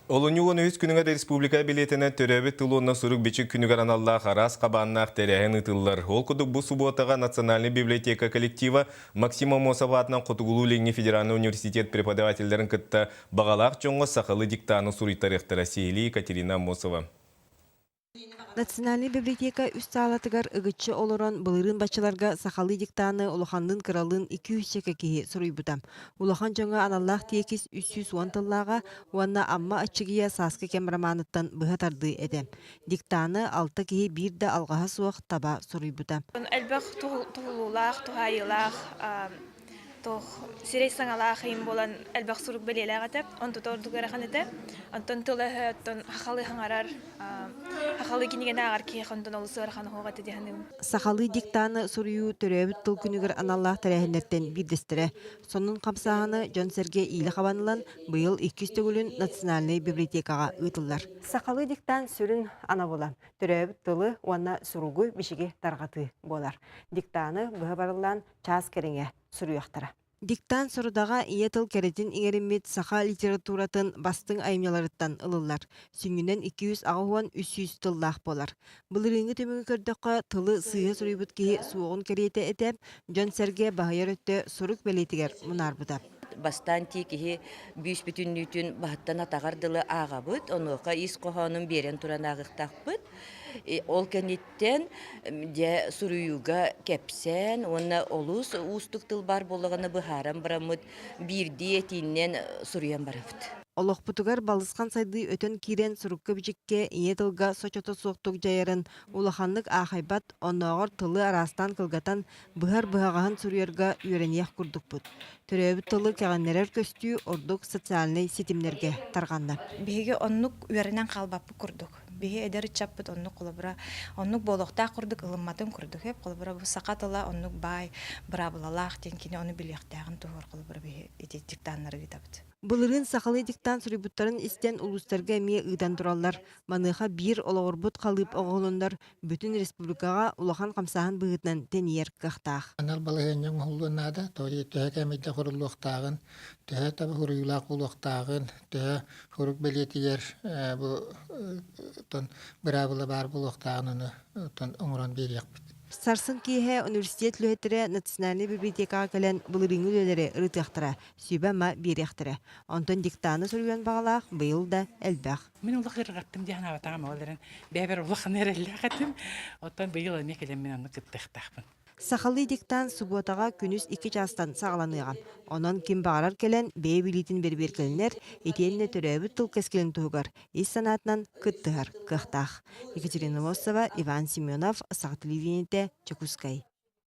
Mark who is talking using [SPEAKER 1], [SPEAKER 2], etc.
[SPEAKER 1] Олунньу 13 күнүгэр республика билиэтинэн төрөөбүт тыл уонна сурук-бичик күнүгэр аналлаах араас хабааннаах тэрээһин ыытыллар. Ол курдук бу субуотаҕа Национальнай библиотека коллектива Максим Аммосов аатынан Хотугулуу-Илиҥҥи федеральнай университет преподавателлэрин кытта баҕалаах дьоҥҥо сахалыы диктаны суруйтарыахтара. Сиһилии Екатерина Аммосова.
[SPEAKER 2] Национальнай библиотека үс саалатыгар ыгыччы олорон былырыын баччаларга сахалыы диктаны улаханныын-кыралыын 200 киһи суруйбута. Улахан дьоҥҥо аналлаах тиэкис 310 тыллааҕа уонна Амма Аччыгыйа Сааскы кэм романыттан быһа тардыы этэ. Диктаны алта киһи биир да алҕаһа суох таба суруйбута.
[SPEAKER 3] Элбэх туһулуулаах, туһаайыылаах туох сирэй саҥалаах иһин буолан элбэх сурук бэлиэлээх этэ. Онтута ордук ыарахан этэ. Онтон тыл-өһө, оттон сахалыы хаҥарар, сахалыы кинигэни ааҕар киһиэхэ онтон олус ыарахан оһох этэ дии саныыбын.
[SPEAKER 2] Сахалыы диктаны суруйуу төрөөбүт тыл күнүгэр аналлаах тэрээһиннэртэн биирдэстэрэ. Сонун хамсааһыны дьон-сэргэ иилэ хабан ылан, быйыл иккис төгүлүн Национальнай библиотекаҕа ыытыллар. Сахалыы диктант сүрүн анабыла төрөөбүт тылы уонна суругу бичиги тарҕатыы буолар. Диктаны быһа барыллаан чаас кэриҥэ суруйуохтара. Диктант сорудаҕа ийэ тыл кэрэтин иҥэриммит саха литературатын бастыҥ айымньыларыттан ылыллар. Сүнньүнэн 283 тыллаах буолар. Былырыыҥҥы түмүгү көрдөххө, тылы сыыһа суруйбут киһи суоҕун кэриэтэ этэ, дьон-сэргэ баһыйар өттө сурук бэлиэтигэр мунаарбыта.
[SPEAKER 4] Бастаан тии киһи бүүс бүтүннүүтүн баһыттан атаҕар дылы ааҕабыт, онуоха ис хоһоонун биэрэн туран ааҕыахтаахпыт. Ол кэнниттэн дьэ суруйууга кэпсээн уонна олус уустук тыл баар буоллаҕына быһааран бараммыт биирдии этииннэн суруйан барабыт.
[SPEAKER 2] Олохпутугар балысхан сайдыы өтөн киирэн сурукка-бичиккэ ийэ тылга соччото суохтук дьайарын улаханнык аахайбат, оннооҕор тылы араастаан кылгатан, быһар быһаҕаһын суруйарга үөрэниэх курдукпут. Төрөөбүт тылы кэҕиннэрэр көстүү ордук социальнай ситимнэргэ тарҕанна.
[SPEAKER 5] Биһиги оннук үөрэнэн хаалбаппыт курдук. Биһи эдэр ыччаппыт оннук холобура оннук буолуохтаах курдук ылымматын курдук эп холобура бу саха тыла оннук баай быраабылалаах диэн кини ону билиэхтээҕин туһугар холобура биһи ити диктаннары ыытабыт.
[SPEAKER 2] Былырыын сахалыы диктант суруйбуттарын истэн улуустарга эмиэ ыытан тураллар. Маныаха биир олоҕурбут халыып оҥоһулуннар бүтүн республикаҕа улахан хамсааһын быһыытынан тэнийэр кыахтаах.
[SPEAKER 6] Анал балаһыанньа оҥоһуллуон наада. Тоҕо төһө кээмэйдэ хоруллуохтааҕын, төһө таба суруйуулаах буолуохтааҕын, төһө сурук бэлиэтигэр бу быраабыла баар буолуохтааҕын ону оҥорон биэриэхпит.
[SPEAKER 2] Сарсын киэһэ университет үлэһиттэрэ Национальнай библиотекаҕа кэлэн былырыыҥҥы үлэлэри ырытыахтара, сүбэ-ама биэриэхтэрэ. Онтон диктаны суруйуон баҕалаах быйыл да элбэх.
[SPEAKER 7] Мин олох ырҕаттым диэн санаабатаҕым ол эрэн бэйэбэр улахан эрэллээх этим. Оттон быйыл эмиэ кэлэн мин онно кыттыахтаахпын.
[SPEAKER 2] Сахалыы диктант субуотаҕа күнүс 2 чаастан саҕаланыаҕа. Онон ким баҕарар кэлэн бэйэ билиитин бэрэбиэркэлэнэр, итиэннэ төрөөбүт тыл кэскилин туһугар ис санаатынан кыттыһар кыахтаах. Екатерина Лосова, Иван Семенов, Саха телевидениетэ, Дьокуускай.